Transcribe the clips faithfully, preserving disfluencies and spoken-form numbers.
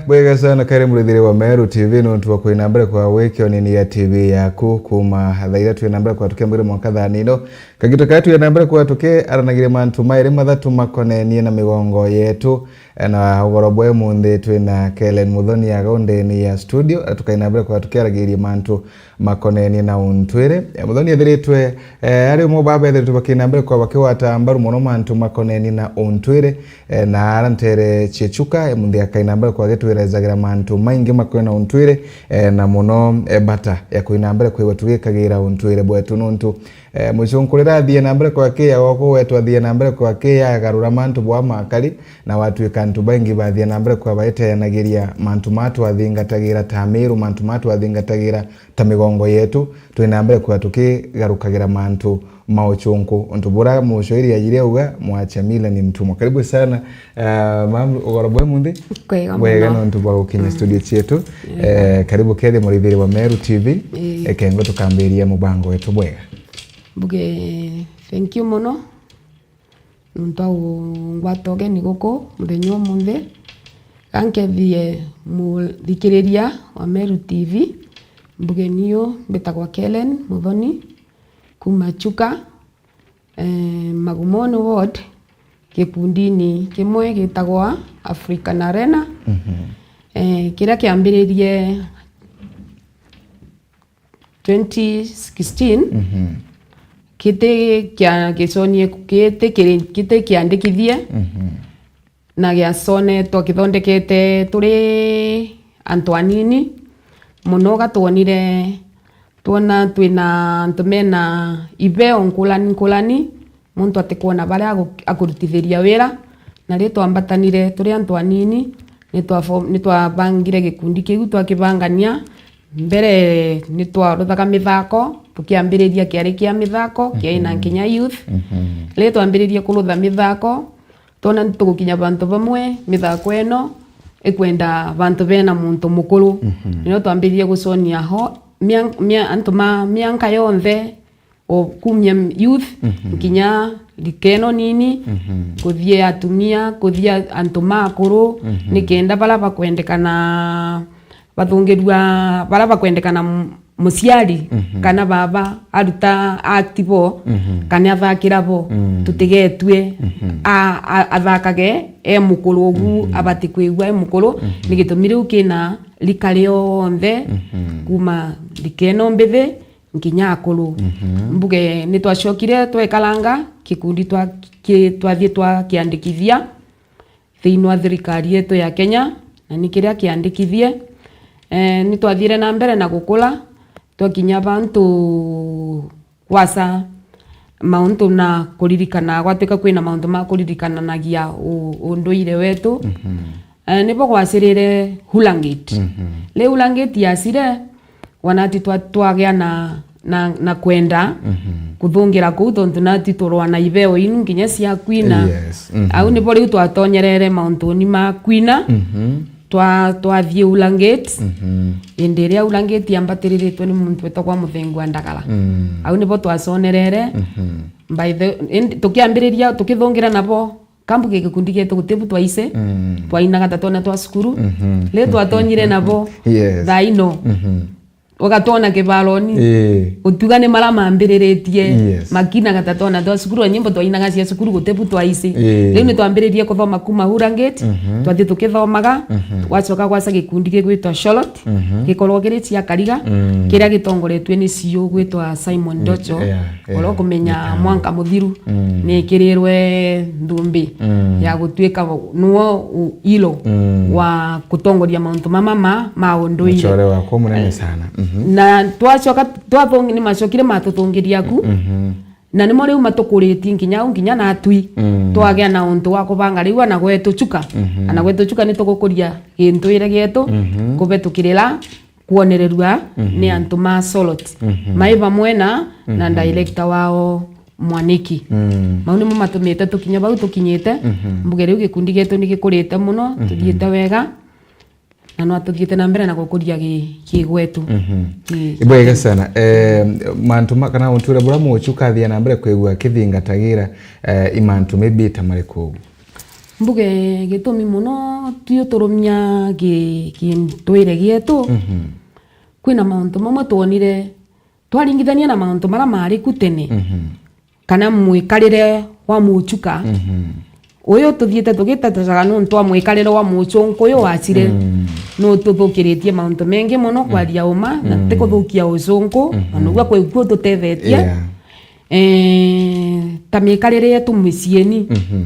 Bwega sana kari murithiri wa Meru T V nontu bwa kwina mbere kwa wikionini ya T V yaku kuma thaa iria twina mbere kwa tukiambire mwanka thaa nino. Kagita kaya twina mbere kwa tukiaranagiria mantu mairi mathatu makonenie na migongo yetu. Na ugoro bwe munthi twina Kellen Muthoni aga undeni ya studio, na tukaina mbere kwa tukiaragiria mantu makonenie na untwire. Eh, Muthoni ethiritwe, eh, ari umwe baba ethiritwe bakina mbere kwa bakigwata mbaru mono mantu makonenie na untwire. Eh, na ara ntere cia Chuka, eh, munthi akaina mbere kwa gitwirezagira mantu maingi makonenie na untwire, eh, na mono, eh, bata ya kuina mbere kwigua tugikagira untwire bwetu nontu, eh, mucunku rira athie na mbere kwa kiya goko gwetu athie na mbere kwa kiya agarura mantu bwa makari, na watwika antu baingi bathie na mbere kwa baiteanagiria mantu ma twathingatagira ta miru, mantu ma twathingatagira ta migongo yetu, twina mbere kwa tukigarukagira mantu ma uchunku. Untu bura mucoiri ajiri auga, mwacha mila ni mtumwa. Karibu sana, uh, mam, ugoro bwe munthi? Kwega. Bwega mono. Nontu bwa gukinya studio cietu. Eh, karibu kethi murithiri wa Meru T V. Eh. Ekengo tukambiria mubango wetu bwega. Mbuge, thank you mono. Nontu wa ungwata ugeni guku muthenya umunthi. Ga nkethie muthikiriria wa Meru T V, mbuge niu mbitagwa Kellen Muthoni, kuma Chuka, eh, Magumoni Ward, gikundini kimwe gitagwa African Arena. Mhm. Eh, kiria kiambiririe twenty sixteen, mhm, kiti kia giconie, kiti kiri, kiti kiandikithie, mhm, na giaconetwa kithondekete turi antu anini mono. Gatwonire, twona twina antu mena ibeo nkurani nkurani, muntu atikwona baria agu-, akurutithiria wira, na ri twambatanire turi antu anini, ni twa form-, ni twabangire gikundi kiu twakibangania. Mbere ni twaruthaga mithako, tukiambiriria kiari kia mithako, kiari na, mhm, nkinya youth. Mhm. Ri twambiririe kurutha mithako, twona tugukinya bantu bamwe, mithako ino ikwenda bantu bena muntu mukuru. Mhm. Nio twambiririe guconia ho, mia-, mia-, antu ma mianka yonthe, o kumia youth, mhm, nkinya rika ino nini, mhm, kuthie atumia, kuthie antu ma akuru, mhm, nikenda baria bakwendekana bathungirua, baria bakwendekana m-, muciari, mhm, kana baba aruta act bo, mhm, kana athakira bo, mm, tutigetue, mhm, a-, a-, athakage e mukuru ugu, mhm, abati kwigua e mukuru, mhm, ni gitumi riu kina rika rionthe, mhm, kuma rika ino mbithi, nkinya akuru. Mhm. Mbuge ni twacokire twekaranga, gikundi twa-, ki-, twathie twakiandikithia thiini wa thirikari yetu ya Kenya, na ni kiria kiandikithie. Eh, ni twathiire na mbere na gukura, twakinya bantu gwasa mauntu na kuririkana, gwatwika kwina mauntu ma kuririkananagia u-, unduire wetu. Mhm. Eh, nibo gwacirire Hurangate. Mhm. Riu Hurangate yacire, wanati twa-, twagia na, na, na kwenda, mhm, kuthungira kuu, tontu nati turwa na ibeo inu nginya cia kwina. Yes. Mhm. Au nibo riu twatonyerere mauntuni ma kwina. Mhm. Twa-, twathie Hurangate. Mhm. Indi iria Hurangate yambatiriritwe ni muntu wetagwa Muthengu wa Ndagara. Mm. Au nibo twaconerere. Mhm. By the, indi tukiambiriria, tukithungira nabo, kambuge gikundi gietu gutibu twaici, mm, twainaga ta twana twa cukuru. Mhm. Ri twatonyire nabo, yes, thaa ino, mhm, ugatwona kibaroni, ii, utuga ni mara mambiriritie, yes, makinaga ta twana twa cukuru, na nyimbo twainaga cia cukuru gutibu twaici. Ii. Riu ni twambiririe kuthoma kuma Hurangate, mhm, twathie tukithomaga, mhm, gwacoka gwaca gikundi gigwitwa Sholot, mhm, gikoragwo kiri cia Kariga, mm, kiria gitongoretue ni C E O gwitwa Simon, mm, Docho, yeah. Uria ukumenya Mwanka Muthiru, mm, nikirirwe nthumbi, mm, ya gutuika niwe u-, ilo, mm, wa kutongoria mauntu mama ma, ma unduire. Mucore wakwa munene sana. Mhm. Na twacoka, twathungi-, ni macokire matuthungiria ku. Mhm. Na nimo riu matukuritie nginya au, nginya natwi. Mm. Twagea na untu wa kubanga riu ana gwetu Chuka. Mhm. Ana gwetu Chuka ni tugukuria gintuire gietu, mhm, kubetukirira kwonererua, mhm, ni antu ma Solot. Mhm. Mai bamwe na, na, mhm, director wao Mwaniki. Mm. Mau nimo matumite tukinya bau tukinyite. Mhm. Mbuge riu gikundi gietu ni gikurite muno, mhm, tuthiite wega, na no tuthiite na mbere na gukuria gi-, kigwetu. Mhm. Ki-, ibwega sana. Eh, mantu ma-, kana untuire bura muchu kathia na mbere kwigua kithingatagira, eh, i mantu maybe ta mariku ugu? Mbuge gitumi mono twi uturumia ki-, kintwire gietu, mhm, kwina mauntu mamwe twonire twaringithania na mauntu maria maari ku tene, mhm, kana mwikarire wa muchuka, mhm, uyu tuthiite tugitetecaga nuntu wa mwikarire wa muchunku uyu wacire, mm, nututhukiritie mauntu mengi mono, mm, kwaria uma, na, mm, ti kuthukia uchunku, mhm, na niguo kwi kuo tutethetie. Yeah. Eh, ta mikarire yetu miciini, mhm,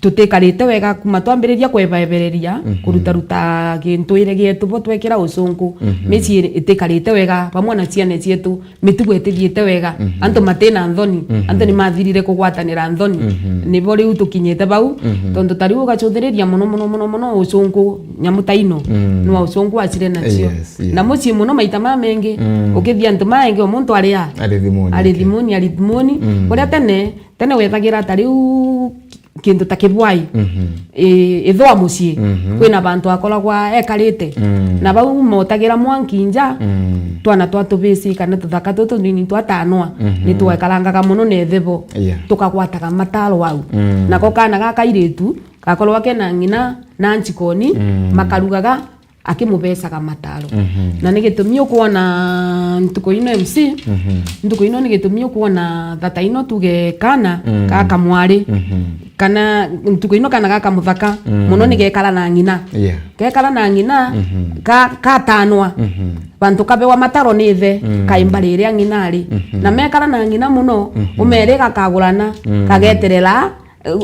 tutikarite wega kuma twambiriria kwebaebereria, mhm, kurutaruta kintwire gietu bo twekira uchunku. Mhm. Micii itikarite wega, bamwe na ciana cietu, mitugo itithiite wega, mhm, antu matina nthoni, mhm, antu ni mathirire kugwatanira nthoni. Mhm. Nibo riu tukinyite bau, mhm, tontu ta riu ugacuthiriria mono, mono, mono, mono uchunku, nyamu ta ino, mm, nwa uchunku wacire nacio. Yes, yes. Na mucii mono maita mamengi, mm, ukithia antu maengi o muntu aria ari thimuni ari yake. Thimuni, ari thimuni. Mm. Kuria tene, tene wethagira ta riu kintu ta kibwai, mhm, i-, ithwa mucii, mhm, kwina bantu akoragwa ekarite. Mm. Na bau motagira mwanki nja, mm, twana twa tubici kana tuthaka tutu tunini twatanwa, mhm, ni twekarangaga mono na ithe bo. Yeah. Tukagwataga mataro au. Mm. Nako kana ga kairitu gakoragwa kena ng'ina na njikoni, mm, makarugaga akimubecaga mataro. Mhm. Na ni gitumi ukwona ntuku ino M C, mhm, ntuku ino ni gitumi ukwona thata ino tuge kana, mm, ga kamwari, mhm, kana ntuku ino kana ga kamuthaka, mm, mono ni gekara na ng'ina. Yeah. Gekara na ng'ina, mhm, ka-, katanwa. Mhm. Bantu kabewa mataro ni ithe, mm, kai mbari iria ng'ina ari. Mhm. Na mekara na ng'ina mono, mhm, umeri gakagurana, mm, kageterera,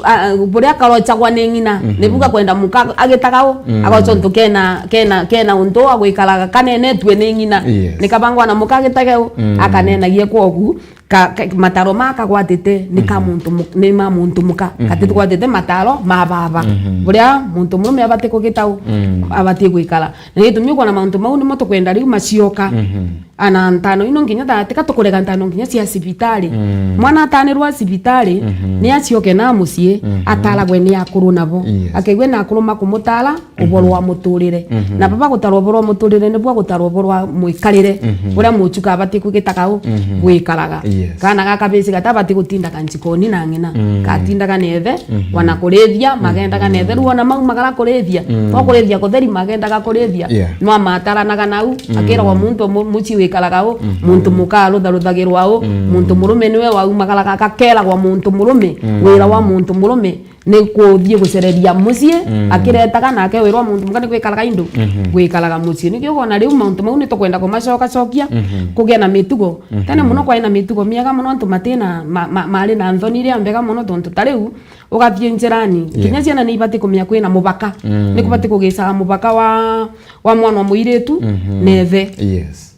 a, a, buria karocagwa ni ng'ina, mhm, nibu gakwenda muka agitaga u, mm, agoca untu kena, kena, kena untu wa gwikaraga kanenetue ni ng'ina. Yes. Nikabangwa na muka agitage u, mm, akanenagie kwogu, ka, ka, mataro ma kagwatite ni ka, mhm, muntu mu-, ni ma muntu muka. Mhm. Gati tugwatite mataro ma baba. Mhm. Buria muntu murume abati kugita u, mm, abati gwikara. Na gitumi ukwona mauntu mau nimo tukwenda riu macioka. Mhm. Ana ntano ino nginya thaa, tika tukurega ntano nginya cia cibitari. Mm. Mwana atanirwa cibitari, mhm, ni acioke na mucii, mhm, ataragwe ni akuru nabo. Yes. Akaigua na akuru makumutara, mhm, uboro wa muturire. Mhm. Na baba gutarwa uboro wa muturire, nibwa gutarwa uboro wa mwikarire, mhm, uria muchuka abati kugitaga u, mhm, gwikaraga. Yes. Kana gaka bici gatabati gutindaga njikoni na ng'ina. Mm. Gatindaga na ithe, mhm, wana kurithia, mhm, magendaga na ithe. Riu ona mau magara kurithia, mm, to kurithia kutheri magendaga kurithia. Yeah. No amataranaga nau, mm, akiragwa muntu mu-, mucii wikaraga u, mhm, muntu muka arutharuthagirwa u, mm, muntu murume niwe waumagaraga, gakeragwa muntu murume, mm, wira wa muntu murume ni kuthii gucereria mucii, mm, akiretaga nake wira wa muntu muka ni gwikaraga indu, mhm, gwikaraga mucii. Nikio ukwona riu mauntu mau ni tukwenda kumacokacokia, mhm, kugia na mitugo. Mhm. Tene mono kwari na mitugo miega mono, antu matina ma-, ma-, mari na nthoni iria mbega mono, tontu ta riu ugathii njirani, yeah, kinya ciana ni ibati kumenya kwina mubaka. Mm. Ni kubati kugicaga mubaka wa, wa mwana wa muiritu, mhm, na ithe. Yes.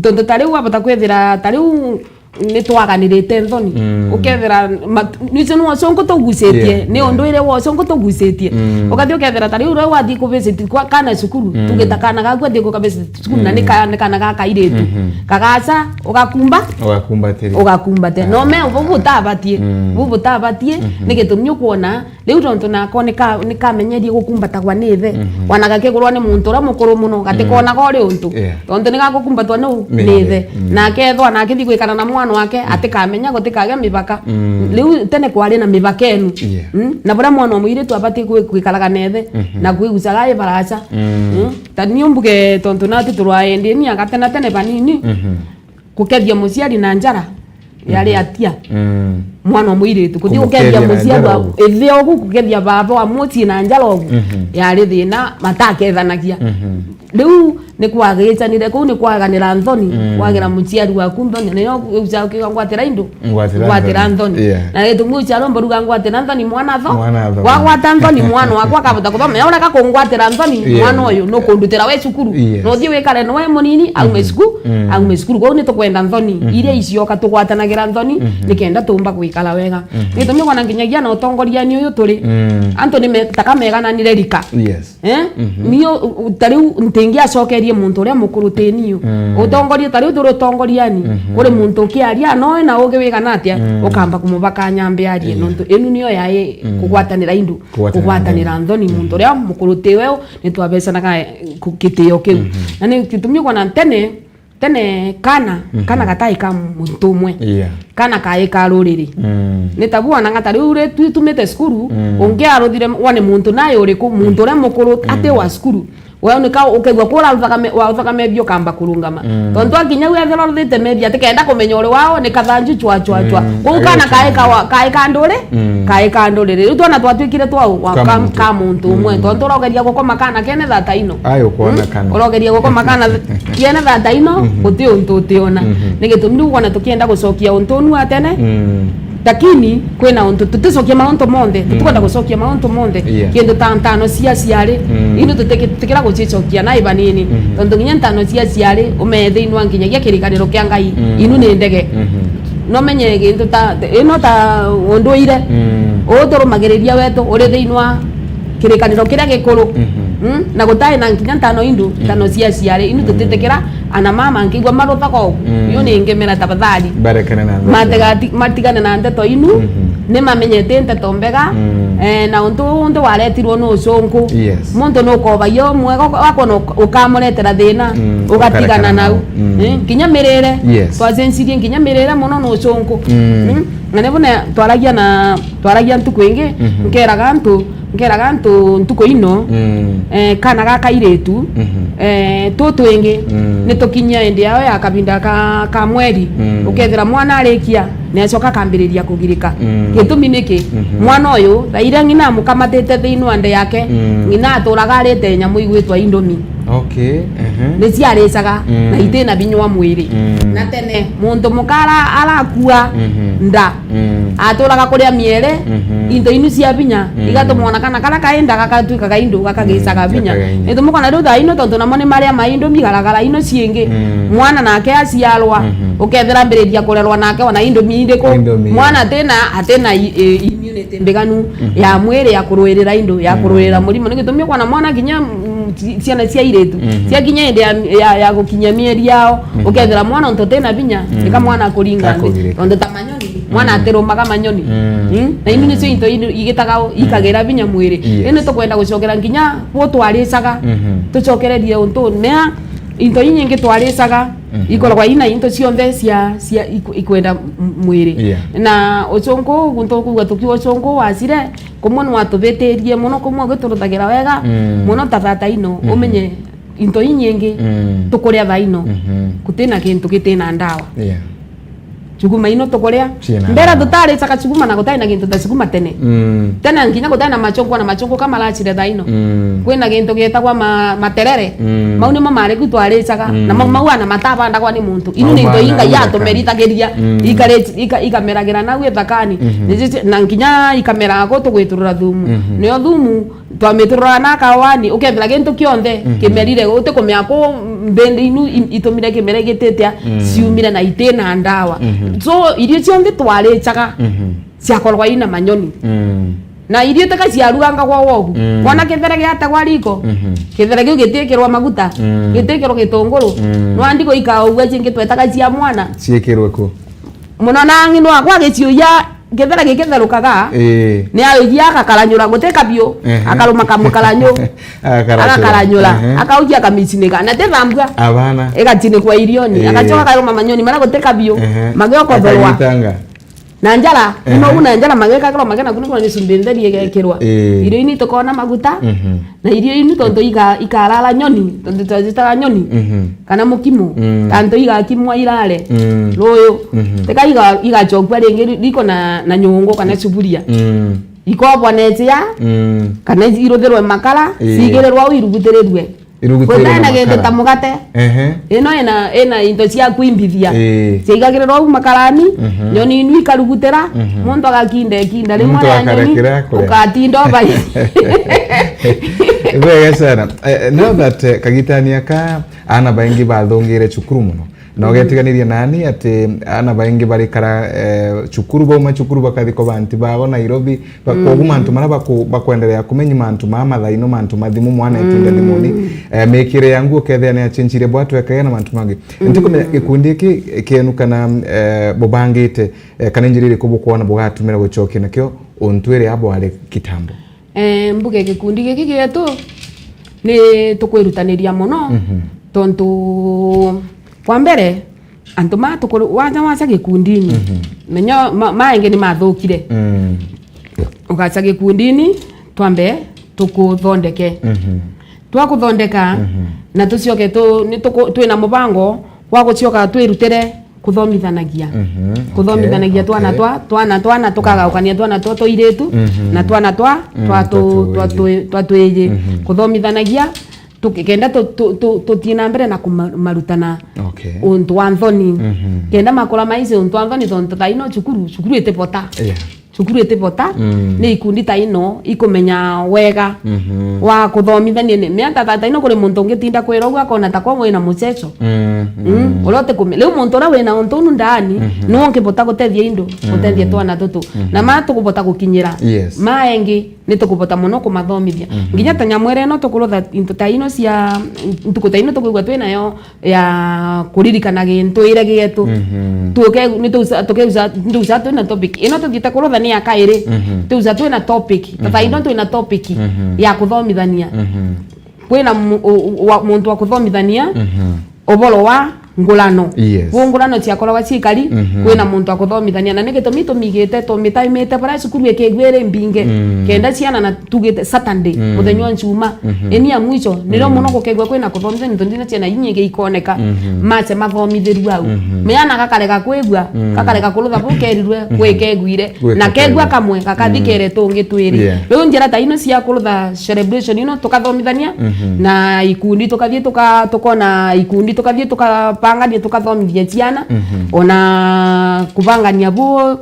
Tontu ta riu wabota kwithira ta riu ni twaganirite nthoni. Mm. Ukethira mat-, nicio ni ucunku tugucitie, yeah, ni, yeah, undu ire wa ucunku tugucitie. Mm. Ukathi ukethira ta riu riu wathii kuvisit kwa kana cukuru, mm, tugita kana gaku athii gukavisit cukuru, na ni, mm, ka-, ni kana ga kairitu. Mhm. Kagaca, ugakumba, ugakumbatiria, ugakumbate. Ah. No me ubu butabatie, mm, bu butabatie, mhm, ni gitumi ukwona riu tontu nako nika-, nikamenyerie gukumbatagwa ni ithe. Mhm. Wana gakigurwa ni muntu uria mukuru muno, mm, gatikonaga uri untu. Yeah. Tontu ni gagukumbatwa ni u? Ni ithe. Ni ithe. Mm. Na akethwa na akithii gwikara na mwana wake, mm, atikamenya gutikage mibaka. Mm. Riu tene kwari na mibaka enu. Yeah. Mm? Na buria mwana wa muiritu abati gwi-, gwikaraga na ithe, mhm, na kwigucaga i baraca. Mm. Mm? Ta niu mbuge tontu nati turwaendeni aga tene tene banini. Mhm. Gukethia muciari na njara yari, mhm, atia? Mm. Mwana wa muiritu kuthi gukethia muciari wa ithe ogu, gukethia baba wa mucii na njara ogu, mhm, yari thina, matakethanagia. Mhm. Riu ni kwagicanire kuu, ni kwaganira nthoni, mm, kwagira muciari waku nthoni, niyo uca ukiuga ngwatira indu, ngwatira nthoni. Yeah. Na gitumi uciari umba ruga ngwatira nthoni mwana tho. Mwana tho. Wagwata nthoni mwana waku akabota kuthoma, ya urega kungwatira nthoni, yeah, mwana uyu nukundutira we cukuru. Yes. Na uthii wikare noe munini, aume, mhm, cukuru, mm, aume cukuru. Kwou ni tukwenda nthoni, mhm, iria icioka tugwatanagira nthoni, mhm, nikenda tumba gwikara wega. Mhm. Gitumi wana nginyagia na utongoriani uyu turi. Mm. Antu ni me-, taka megananire rika. Yes. Eh? Mhm. Nio, u-, u-, ta riu ntingiacokerie muntu uria mukuru ti niu. Mm. Utongoria, ta riu turi utongoriani, mhm, kuri muntu ukiaria, noe na ugi wigana atia, mm, ukamba kumubaka nyambe arie, yeah, nontu inu niyo yai, mm, kugwatanira indu, kugwatanira, kugwatanira nthoni, nthoni, muntu, mhm, uria mukuru ti we, ni twabecanaga, eh, ku-, gitio kiu. Mhm. Na ni gitumi ukwona tene, Tene kana, mhm, kana gatai ka muntu umwe. Yeah. Kana kai ka ruriri. Mm. Ni tabu ona ng'ata riu ri-, twitumite cukuru, mm, ungi aruthire wone muntu naye uriku, muntu uria mukuru, mm, ati wa cukuru. We ni ka ukegua kura uthakame, wa uthakame bio kamba kurungama. Mm. Tontu akinya we athira ruthite mebi, ati kenda kumenya uri wao, ni kathanju chwa, chwa, chwa. Mm. Kwou kana kai ka wa-, kai ka nduri, mm, kai ka nduriri. Riu twana twatwikire twa u-, wa-, ka, ka muntu umwe. Mm. Tontu urogeria gukoma kana kene thata ino. Ai, ukwona, mm, kana. Urogeria gukoma kana th-, kene thata ino, mhm, guti untu utiona. Mhm. Ni gitumi riu ukwona tukienda gucokia untu unu wa tene. Mm. Lakini kwina untu tuticokia mauntu monthe, mm, tutikwenda gucokia mauntu monthe. Yeah. Kintu ta ntano cia ciari, mm, inu tutiki-, tutikira gucicokia na ibanini. Mhm. Tontu nginya ntano cia ciari, umenye thiini wa nginyagia kirikaniro kia Ngai, mm, inu ni ndege. Mhm. No menye gintu ta, ino ta unduire, mm, uu turumagiriria wetu uri thiini wa kirikaniro kiria gikuru. Mhm. Mm? Na gutai na nginya ntano indu, mm, ntano cia ciari, inu, mm, tutitikira ana mama nkigua maruthaga uu. Mm. Yu ni ngemera tafadhali. Barekane na ndeto. Matigati-, matigane na ndeto inu, mhm, ni mamenyete ndeto mbega, mm, eh, na untu uu unthe waretirwo ni ucunku. Yes. Muntu ni ukobagia umwega, uk-, wakona uk-, ukamuretera thina, mm, ugatigana nau. Mm. Eh, nginya mirire. Yes. Twacenjirie nginya mirire mono ni ucunku. Mm. Mm? Na nibu ne-, twaragia na, twaragia ntuku ingi, mhm, nkeraga antu, nkeraga antu ntuku ino, mm, eh, kana ga kairitu, mhm, eh, tu twingi, mm, ni tukinyia indi yao ya kabinda ka, ka mweri, mm, ukethira mwana arikia, ni acoka akambiriria kugirika. Mm. Gitumi niki? Mhm. Mwana uyu, thaa iria ng'ina amukamatite thiini wa nda yake, mm, ng'ina aturaga arite nyamu igwitwa indomi. Okay, ehe. Ni ciaricaga, mm, na itina binya wa mwiri. Mm. Na tene, muntu muka ara-, arakua, mhm, nda, mm, aturaga kuria miere, mhm, into inu cia binya, mm, igatuma ona kana karia kainda gagatwika gaindu, gakagicaga, mm, binya. Gakaginya. Nitumukona riu thaa ino, tontu namo ni maria maindu migaragara ino ciingi. Mm. Mwana nake aciarwa, mhm, ukethira ambiriria kurerwa nake ona indu miiriku. Indu miiriku. Mwana atina, atina i-, i-, immunity mbiganu, mhm, ya mwiri ya kuruirira indu, ya, mm, kuruirira murimo. Ni gitumi ukona mwana kinya, mm, ci-, ciana cia iritu, mhm, ciakinya indi ya, ya, ya gukinyia mieri yao, mhm, ukethira mwana untu utina binya, mm, ika mwana akuringa nthi. Akugirika. Tontu ta manyoni, mwana, mm, atirumaga manyoni. Mm. Mm? Na inu nicio into inu igitaga u-, mm, ikagira binya mwiri. Yes. Indi tukwenda gucokera nginya bu twaricaga, mhm, tucokererie untu mea into inyingi twaricaga, mhm, ikoragwa ina into cionthe cia, cia iku-, ikwenda m-, mwiri. Yeah. Na ucunku, guntu kuuga tukiuga ucunku wacire, kumwe nwatubitirie mono, kumwe gwiturutagira wega, mm, mono ta thata ino, mhm, umenye into inyingi, mm, tukuria thaa ino, mhm, gutina kintu gitina ndawa. Yeah. Cuguma ino tukuria. Ciina ndawa. Mbere tutaricaga cuguma na gutai na gintu ta cuguma tene. Mm. Tene nginya gutai na machungwa na machungwa kamaracire thaa ino. Mm. Kwina gintu gietagwa ma-, materere. Mm. Mau nimo mari ku twaricaga. Mm. Na mau, mau ana matabandagwa ni muntu. Inu ni into inga yatumeritagiria. Mm. Ikare-, ika-, ikameragira nau ithakani. Mhm. Ni cici-, na nginya ikamera ko tugwiturura thumu. Mhm. Nio thumu twamiturura na kawani, ukethira gintu kionthe, mhm, kimerire, utikumenya ku mbindi inu i-, itumire kimera igititia, mm, ciumire na itina ndawa. Mhm. So, irio cionthe twaricaga, mhm, ciakoragwa ina manyoni. Mm. Na irio teka ciarugangagwa wogu. Mm. Wona kithere giategwa riko, mhm, kithere kiu gitikirwa maguta, mm, gitikirwa gitunguru. Mm. Nwandi guika ugwe cingi twetaga cia mwana. Ciikirwe ku? Muno na ng'ino akwa agiciuria, kethera giketherukaga, ii, ni awigia agakaranyura guti kabiu, ehe, akaruma kamukaranyu, agakaranyura, agakaranyura, ehe, akaugia akamiciniga, na ti thambua, abana, igacinikwa irioni, ii, agacoka akaruma manyoni maria guti kabiu, ehe, magiokothorwa. Akagitanga. Na njara, ehe, ni mau na njara magekagirwa magena kunikwa ni cumbi ntheri igekirwa. Ii. Irio ini tukona maguta, mhm. Na irio inu tontu ika-, ikarara nyoni, tontu twacitaga nyoni, mhm, kana mukimu, mm, tantu igakimwa irare, mm, ruyu. Mhm. Tika iga-, igacokua ringi ri-, riko na, na nyungu kana sufuria. Mm. Ikobwa na itia, mm, kana iruthirwe makara, ii, ciigirirwa au irugutirirwe. Irugutirirwe makara. Gutena gintu ta mugate. Ehe. Ino ina, ina into cia kwimbithia. Ii. Ciaigagirirwa au makarani, mhm, nyoni inu ikarugutira, mhm, muntu agakinda ikinda rimwe ria nyoni, muntu akarekera kuria, ukatinda ubai. Bwega sana. Eh, now that, eh, kagitani aka, ana baingi bathungire cukuru muno. Na, mhm, ugetiganiria nani ati ana baingi barikara, eh, cukuru, bauma cukuru bakathi kwa bantu babo Nairobi, Ba-, mm, kogu mantu maria baku-, bakwenderea kumenya mantu maa mathaino, mantu mathimu, mwana etinda, mm, thimuni, eh, mikire ya nguo kethia ni achenjire bwa twekagia na mantu mangi. Mm. Ntikumenya gikundi giki kienu kana, eh, bubangite, eh, kana njira iriku bukwona bugatumira gucokia nakio untu iria bwari kitambo? Eh, mbuge gikundi giki gietu ni tukwirutaniria muno, mhm, tontu Kwa mbere, antu ma tukuru, waja waca gikundini, Mhm. menyo ma, maenge ni mathukire. Mm. Ugaca gikundini, twambe tukuthondeke. Mhm. Twakuthondeka, Mhm. na tucioke tu, ni tuku, twina mubango wa gucioka twirutire kuthomithanagia. Mhm. Kuthomithanagia Okay, twana okay. twa, twana, twana, tukagaukania twana twa tuiritu, Mhm. na twana twa, Mm, twa tu, twa twa twiji. twi, twa twiji. Mhm. Kuthomithanagia, tuki-, kenda tu, tu, tu, tuthii na mbere na kumarutana Okay. untu wa nthoni. Mhm. Kenda makura maici untu wa nthoni, tontu thaino cukuru, cukuru itibota. Yeah. Cukuru itibota, Mm. ni ikundi ta ino ikumenya wega Mhm. wa kuthomithania. Ni, miata tha, thaino kuri muntu ungitinda kwira uguo akona ta kwa wina muceco. Mm, Mm. mm. Uria utikume-, riu muntu uria wina untu unu ndaani, Mhm. niwe ungibota gutethia indu, gutethia Mm. twana tutu. Mhm. Na ma tukubota gukinyira. Yes. Ma engi, ni tukubota mono kumathomithia. Mhm. Nginya ta nyamu iria ino tukurutha into ta ino cia, ntuku ta ino tukwigua twinayo ya kuririkana gintu ire gietu. Mhm. Tuke-, ni tuusa-, tukeusa, ndusa twina topic. Ino tuthiite kurutha ni ya kairi. Mhm. Tuusa twina topic. Tata Mhm. ino twina topic Mhm. ya kuthomithania. Mhm. Kwina mu-, u-, u-, wa, muntu wa kuthomithania Mhm. uboro wa ngurano. Yes. Wo ngurano ciakoragwa ciikari, Mhm. kwina muntu wa kuthomithania. Na ni gitumi tumigite, tumitaimite baria cukuru ikigua iri mbinge. Mm. Kenda ciana na tugite Saturday, Mm. muthenya wa Njuma, Mhm. ini ya mwicho, nirio Mm. muno gukegua kwina kuthomithia, nontu ndina ciana inyingi ikoneka, Mhm. mace mathomithirua au. Mhm. Mwana gakarega kwigua, Mm. gakarega kurutha buu kerirwe, Mhm. gwikeguire. Gwika Na kegua kwega. kamwe, gakathi Mm. kere tungi twiri. Yeah. Riu njira ta ino cia kurutha celebration ino tukathomithania, Mhm. na ikundi tukathii tuka-, tukona ikundi tukathii tukapangania tukathomithia ciana, Mhm. ona kubangania buu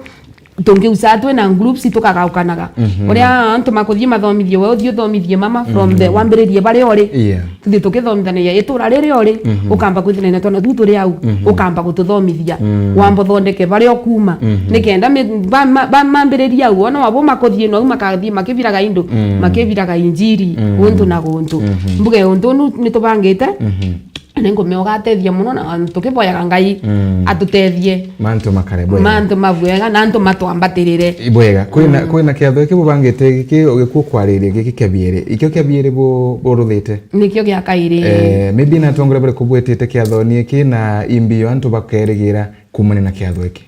tungiusa twina groups tukagaukanaga. Mhm. Uria antu makuthii mathomithie, we uthii uthomithie mama from the Mhm. wambiririe baria uri. Yeah. Tuthii tukithomithanagia itura riria uri, Mhm. ukamba kwithirania twana tu turi au, Mhm. ukamba gututhomithia. Mm. Wamba uthondeke baria ukuma. Mhm. Nikenda mi-, ba-, ma-, ba-, mambiriria au, ona wabo makuthii no au makathii makibiraga indu, Mm. makibiraga injiri, Mm. guntu na guntu. Mhm. Mbuge untu unu nitubangite, Mhm. Ni ngumea ugatethia mono, na tukiboyaga Ngai Mm. atutethie. Mantu makare bwega. Mantu mabwega, na antu matwambatirire. Bwega. Kwina, Mm. kwina kiatho giki bubangite giki ugikua kwariria giki kia biiri. Ikio kia biiri bu-, buruthite? Nikio gia kairi. Eh, maybe na atongoria bari kubwitite kiathoni giki na imbio antu bakerigira kumania na kiatho giki?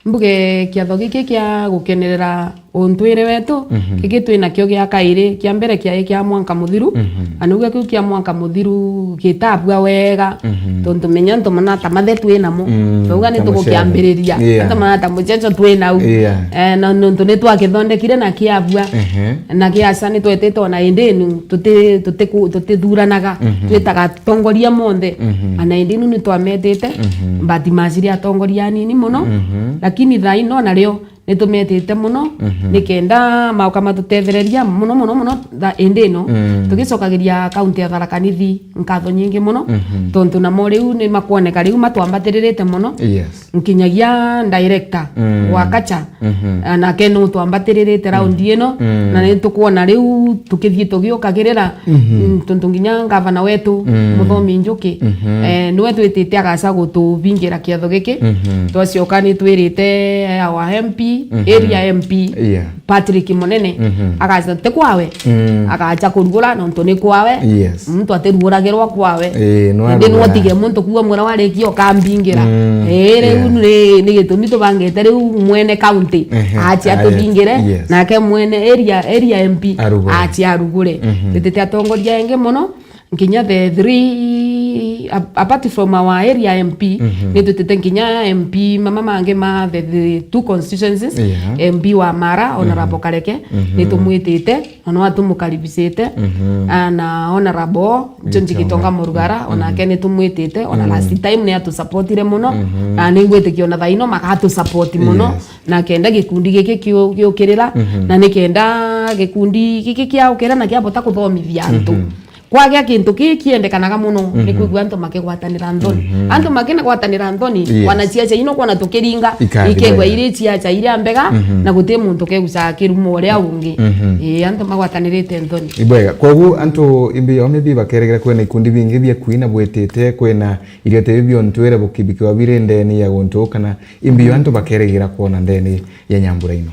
Mbuge kiatho giki kia gukenerera untwire wetu, Mhm. giki twinakio gia kairi, kia mbere kiai kia mwanka muthiru, Mhm. na niuga kiu kia mwanka muthiru gitabua wega, Mhm. tontu menya antu manata mathe twinamo. Mm, Twauga ni ta muceco. Tugukiambiriria. Yeah. Antu manata muceco twinau. Yeah. Eh, na nontu ni twakithondekire na kiabua. Ehe. Na kiaca ni twetete ona indi inu tuti-, tutiku-, tutithuranaga. Mhm. Twitaga atongoria monthe. Mhm. Ana indi inu ni twametete. Mhm. But maciri atongoria anini mono. Mhm. Lakini thaa ino nario nitumetite mono, Mhm. nikenda mauka matutethereria mono, mono, mono, tha-, indi ino, Mm. tugicokagiria kaunti ya Tharaka Nithi nkatho nyingi mono, Mhm. tontu namo riu ni makwoneka riu matwambatiririte mono, Yes. nkinyagia director Mm. wa kacha, Mhm. anake ni utwambatiririte raundi Mm. ino, Mm. na ni tukwona riu tukithii tugiukagirira Mhm. Mm, tontu nginya ngavana wetu, Mm. Muthomi Njuki, Mhm. eh, niwe twitite agaca gutubingira kiatho giki. Mhm. Twacoka ni twirite our M P, Mhm. area M P, Yeah. Patrick Munene, Mhm. agaca ti kwawe, Mm. agaca kurugura nontu ni kwawe. Yes. Muntu atiruguragirwa kwawe. Ii, no Indi arugura. Nwotige muntu kuo mwira warikia ukambingira. Mm, Ii, riu yeah. ni, ni gitumi tubangite riu mwene county Ehe, acia aya, atubingire, yes. nake mwene area, area M P Arugure. acia arugure. Mhm. Twitite atongoria engi mono, nkinya the three, ap-, apart from our area M P, Mhm. ni twitite nkinya M P mama mangi ma the, the two constituencies, Yeah. M P wa Mara, Honorable Mhm. Kareke, Mhm. ni tumwitite, na no atumukaribicite, Mhm. ah, na Honorable George Gitonga. Gitonga Murugara, Mhm. onake ni tumwitite, ona Mhm. last time ni atusupportire mono, Mhm. na ni ngwitikia ona thaino magatusupport mono, Yes. na kenda gikundi giki kiu-, giukirira, Mhm. na ni kenda gikundi giki kiaukira na kiabota kuthomithia antu. Mhm. Kwagia kintu kii kiendekanaga mono, ni Mhm. kwigua antu makigwatanira nthoni. Mhm. Antu makigwatanira nthoni, Yes. wanasiasa ino kwona tukiringa, Ikathi ikegwa bwega. iri siasa iria mbega, Mhm. na guti muntu kegucaga kirumo uria ungi. Mhm. Ii, antu magwatanirite nthoni. Ibwega. Koguo antu imbi o maybe bakeregera kwina ikundi bingi bia kuina bwitite, kwina irio ta ibi biontwire bukibikirwa biri ndeni ya guntu kana imbi o antu bakeregera kwona ndeni ya nyambura ino?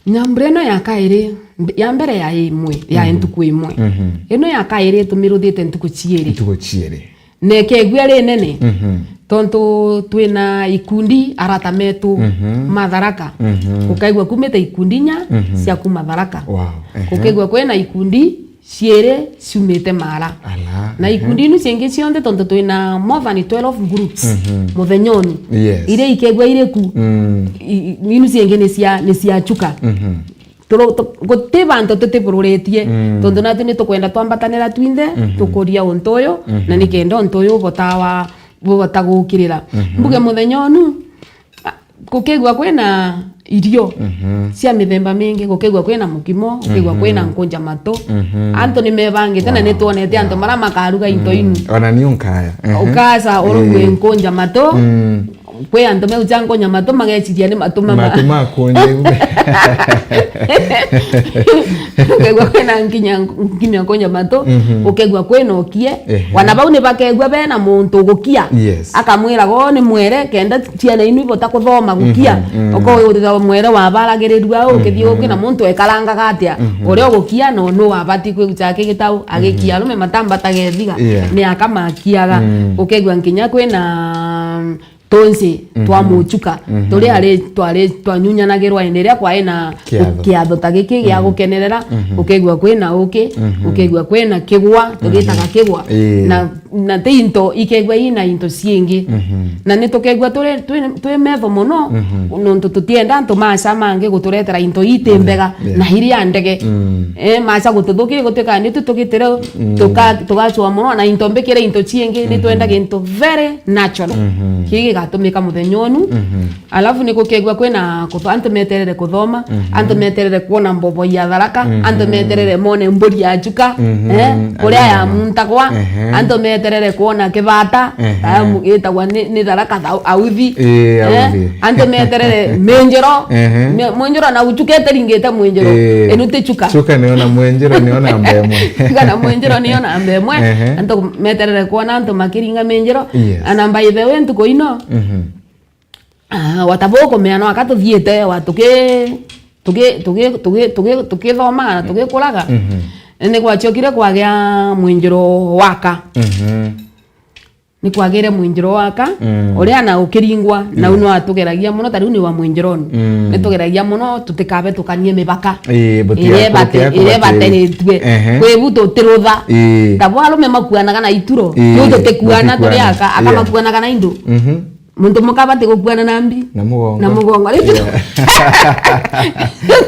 Nyambura ino ya kairi, mb-, ya mbere ya imwe, ya Mhm. ntuku imwe. Mhm. Ino ya kairi tumiruthite ntuku ciiri. Ntuku ciiri. Na ikegua ri nene. Mhm. Tontu twina ikundi arata metu Mhm. ma Tharaka. Mhm. Ukaigua kumite ikundi inya Mhm. cia kuma Tharaka. Wow. Ehe. Ukaigua kwina ikundi ciiri ciumite Mara. Ala, Na ehe. ikundi inu ciingi cionthe, tontu twina more than twelve groups Mhm. muthenya unu. Yes. Iria ikegua iri ku, Mm. i-, i-, inu ciingi ni cia, ni cia Chuka. Mhm. Turu-, tu-, guti bantu tutiburitie, Mm. tontu natu ni tukwenda twambatanira twinthe, Mhm. tukuria untu uyu, Mhm. na nikenda untu uyu ubotawa, bubota gukirira. Mhm. Mbuge muthenya unu, a, gukigua kwina irio Mhm. cia mithemba mingi, gukigua kwina mukimo, gukigua Mhm. kwina nkunja matu. Mhm. Antu ni mebangite na ni Wow. twonete antu Wow. maria makaruga into Mm. inu. Ona ni unkaya. Ehe. Ukaca urugue Ii. nkunja matu. Mm. Kwi antu meuja nkunja matu mageciria ni matu mama. Matu maku nje. Ukegua kwina nkinya, nkinya nkunja matu, Mhm. ukegua kwina ukie. Ehe. Wana bau ni bakegua bena muntu ugukia. Yes. Akamwira, "Go ni mwere, kenda ciana inu ibota kuthoma gukia." Mhm, mhm. Ukaurira mwere wabaragirirua, ukithii Mhm. uki na muntu ekarangaga atia? Mhm. Uria ugukia no, no wabati kwigucha aki gitau, agikia Mhm. arume matambatage thiga, Yeah. ni akamakiaga. Mm. Ukegua nkinya kwina tunsi Mhm. twa muchuka, Mhm. turia ari, twari twanyunyanagirwa indi riria kwari na Kiatho. kiatho ta giki gia Mhm. gukenerera, Mhm. ukegua kwina uki, Mhm. ukegua kwina kigwa, tugitaga Mhm. kigwa. Ii. Na, na ti into ikegua ina into ciingi. Mhm. Na ni tukegua turi, twi, twi metho mono, Mhm. nontu tutienda antu maca mangi guturetera into iti Mhm. mbega Yes. na iria ndege. Mm. Eh, maca gututhukiria gutuika ni tu tugitire Mm. tuka-, tugacua mono na into mbikire into ciingi, ni Mhm. twenda gintu very natural. Mhm. Kii gigatumika muthenya unu. Mhm. Alafu ni gukegua kwina kutho-, antu meterere kuthoma, Mhm. antu meterere kuona mbobo ya Tharaka, Mhm. antu meterere mone mburi ya Chuka, Mhm. eh, kuria ya Amen. muntagwa, Ehe. antu meterere kuona kibata, Ehe. amu gitagwa ni, ni Tharaka thau-, authi. Ii, Eh, authi. antu meterere minjiro, Ehe. mi-, mwinjiro na uchuka iteringite mwinjiro, Ii. enu ti Chuka. Chuka niyo na mwinjiro niyo namba imwe. Chuka na mwinjiro niyo namba imwe. Ehe. Antu meterere kuona antu makiringa minjiro. Yes. Ana by the way, ntuku ino, Mhm. ah, watabu kumeana waka tuthiite, wa tuki, tuki, tuki, tuki, tuki, tukithomaga na tugikuraga. Mhm. Ni gwachokire kwagia mwinjiro waka. Mhm. Ni kwagire mwinjiro waka, Mm. uria na ukiringwa, na Yes. uno atugeragia mono, ta riu ni wa mwinjironi. Mm. Ni tugeragia mono, tutikabe tukanie mibaka. Ii, buti-, iria bate-, buti-, iria buti-, bateretue. Ehe. Kwi bu tutirutha. Ii. Ta bo arume makuanaga na ituro. Ii, Riu tutikuana turi tutikuana. aka, aka Yeah. makuanaga na indu. Mhm. Muntu muka abati gukuana na mbi. Na mugongo. Na mugongo. Riu Yeah.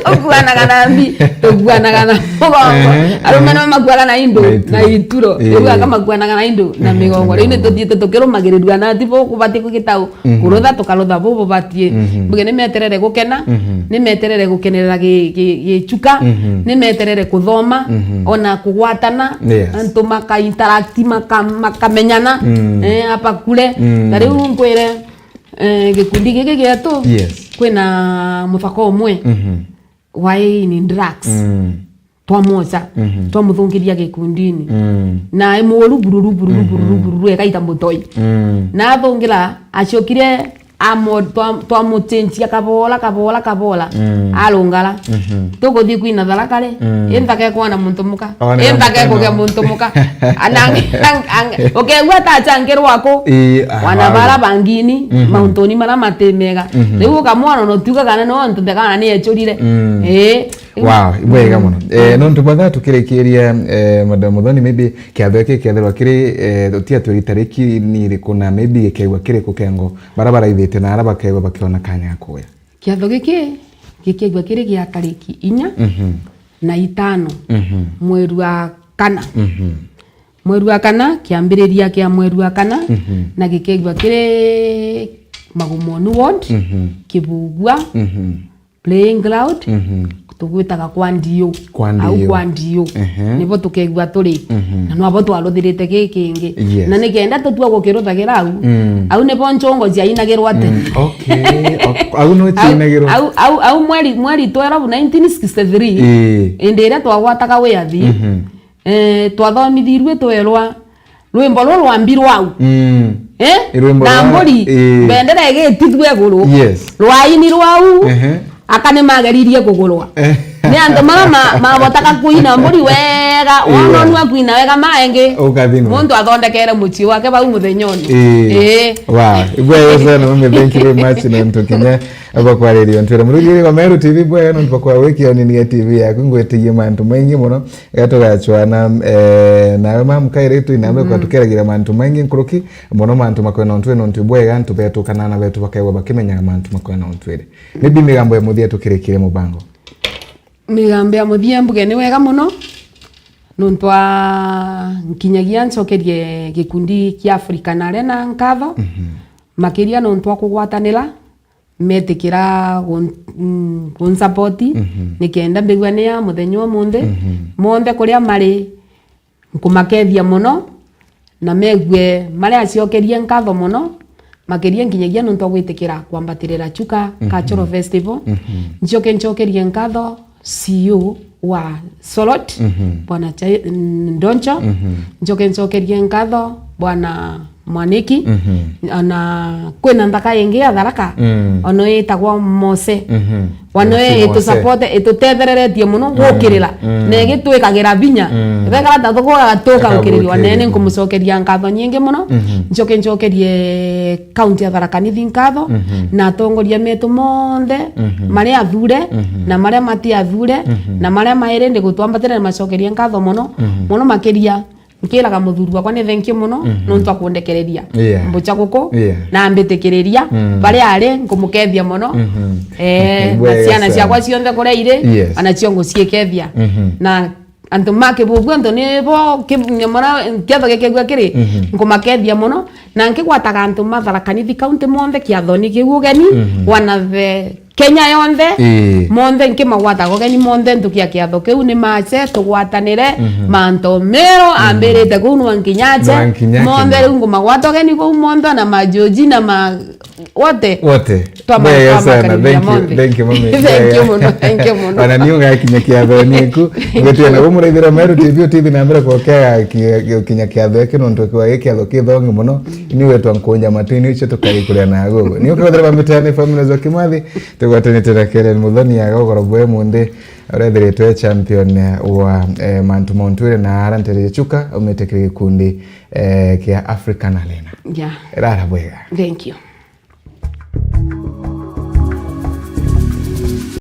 tukuanaga na mbi, tukuanaga na mugongo. Ehe, Arume ehe. no makuaga na indu, Na ituro. na ituro. Ii. Riu aka makuanaga na indu, na Ehe, migongo. na Riu ni migongo. tuthiite tukirumagirirua na ti bo kubati gugitau. Mhm. Kurutha tukarutha bu bubatie. Mhm. Mbuge ni meterere gukena, Mhm. ni meterere gukenerera gi-, gi-, gichuka, Mhm. ni meterere kuthoma, Mhm. ona kugwatana, Yes. antu maka interact, maka-, makamenyana, Mm. eh, apa kure. Mm. Ta riu nkwire, eh, gikundi giki gietu, Yes. kwina muthaka umwe Mhm. wai in drugs. Mm. Twamoca, Mhm. twamuthungiria gikundini. Mm. Na e muru bururu, bururu, Mhm. bururu, bururu, ekaita mutoi. Mm. Na athungira, acokire, amo-, twa-, twamuchenjia kabola, kabola, kabola. Mm. Arungara. Mhm. Tuguthii kwina Tharaka ri, Mm. inthaka ekwana muntu muka. One Inthaka ekugia muntu muka. Anang-, ang-, ang-, ukegua ta achangirwa ku. Ii, aha. Wana bara bangini, Mhm. mauntuni mara mati mega. Mhm. Riu ukamwona no tuga kana no antu thekana ni echurire. Mm. Ii. Wow, ibwega mono. Eh, nontu bwa thaa tukirikiria, eh, Madam Muthoni, maybe kiatho giki kiethirwa kiri, eh, utia twiri tariki ni iriku na maybe gikegwa kiri kukengo, bara baraithite na ara bakegwa bakiona kanya ga kuya. Kiatho giki gikegwa kiri gia tariki inya Mhm. na itano Mhm. mweri wa kana. Mhm. Mweri wa kana, kiambiriria kia mweri wa kana, Mhm. na gikegwa kiri Magumoni Ward, Mhm. Kibugua, Mhm. Playing ground, Mhm. tugwitaga kwa Ndiu. Kwa Au Ndiu. kwa Ndiu. Ehe. Nibo tukegua turi. Mhm. Na no abo twaruthirite gikingi. Yes. Na nikenda tutua gukiruthagira au. Mm. Au nibo nchongo ciainagirwa tene. Mm, okay. Ok-, au no Au, ciainagirwa. au, au, au mweri, mweri twelve nineteen sixty-three, Ii. indi iria twagwataga wiathi, Mhm. eh, twathomithirue twerwa rwimbo ruu rwa mbi rwau. Mm. Eh? Rwimbo Na rwa, mburi, eh. bendera igitithua iguru. Yes. Rwaini rwau, Ehe. aka ni mageririe kugurwa. Eh. Ni antu mara ma-, mabotaga kuina mburi wega, wona Ii. onwa kuina wega maengi. Ukathinwa. Muntu athondekere mucii wake bau muthenyoni. Ii. Ii. Wow. Igwe sana, mami, thank you very much, nontu kinya aba kwariria ntwire. Muthikiriria wa Meru T V bwega, nontu bwa kwawikio ni T V yaku, ngwitigie mantu maingi muno. Ega tugacwana, eh, nawe mamu kairitu inambe Mhm. kwa tukeragira mantu maingi nkuruki, muno mantu makwena ntwire, nontu bwega, antu betu kana ana betu bakaigua bakimenyaga mantu makwena ntwire. Maybe migambo ya muthia tukirikire mubango. Migambo ya muthia mbuge ni wega muno, nontu wa nkinyagia ncokerie gikundi kia African Arena nkatho, Mhm. makiria nontu wa kugwatanira, metikira gun-, mm, gunsapoti, Mhm. nikenda mbigua ni ya muthenya umunthi, Mhm. monthe kuria mari, nkumakethia muno, na megue maria acokerie nkatho muno, makiria nkinyagia nontu wa gwitikira kwambatirira Chuka Mhm. Cultural Festival. Mhm. Ncoke ncokerie nkatho C E O wa Solot, Mhm. Bwana Chai-, Ndoncho. Mhm. Ncoke ncokerie nkatho Bwana Mwaniki. Mhm. Ona kwina nthaka ingi ya Tharaka, Mm. ono itagwa Mose. Mhm. Wanoe Mose. Itusupport, itutethereretie muno Mm. gukirira. Mm. Na igitwikagira binya. Mm. Thekara ta thukugaga tuka Eka gukiriri. Wanene gukiriri. Nkumucokeria nkatho nyingi muno. Mhm. Ncoke ncokerie kaunti ya Tharaka Nithi nkatho. Mhm. Na atongoria metu monthe, Mhm. maria athure, Mhm. na maria mati athure, Mhm. na maria mairi ndi gutwambatira, ni macokerie nkatho muno. Mhm. Muno makiria, nkiraga muthuri wakwa ni thank you muno, Mhm. nontu akundekereria. Yeah. Mbucha guku, Yeah. na ambitikiriria, Mm. baria ari, nkumukethia muno. Mhm. Eh, Bwega na ciana sana. Ciakwa cionthe kuria iri, Yes. anacio nguciikethia. Mhm. Na antu ma Kibubu, antu ni bo, ki-, nyamara, kiatho gikigua kiri, Mhm. nkumakethia muno. Na nkigwataga antu ma Tharaka Nithi County monthe kiathoni kiu ugeni, Mhm. wana the Kenya yonthe, Ii. monthe nkimagwataga ugeni, monthe ntuki ya kiatho kiu ni mace, tugwatanire, Mhm. mantu mero, Mhm. ambirite kuu nwa nkinyace, Nwa nkinyace. Monthe riu ngumagwata ugeni kuu monthe, na majoji na ma-, wote. Wote. Twamara Bwega sana. Twamakaribia Thank you, monthe. Thank you, mami. Thank you Bwega. Muno, thank you muno. Ona niu ngakinya kiathoni iku. Ngwitiana gumuraithira Meru T V, T V na mbere kwokea ki-, kinya kiatho iki nontu kiwa gikiatho kithongi muno. Ni wetwa nkunja matu, ni ucio tukari kuria na gugu. Ni ukathira bambitane family za Kimathi, tugwatanite na Karen Muthoni ya gogoro bwe munthi. Urethiritwe champion wa, eh, mantu ma untwire na ara ntererie Chuka, umite kiri gikundi, eh, kia African Arena. Yeah. Rara bwega. Thank you.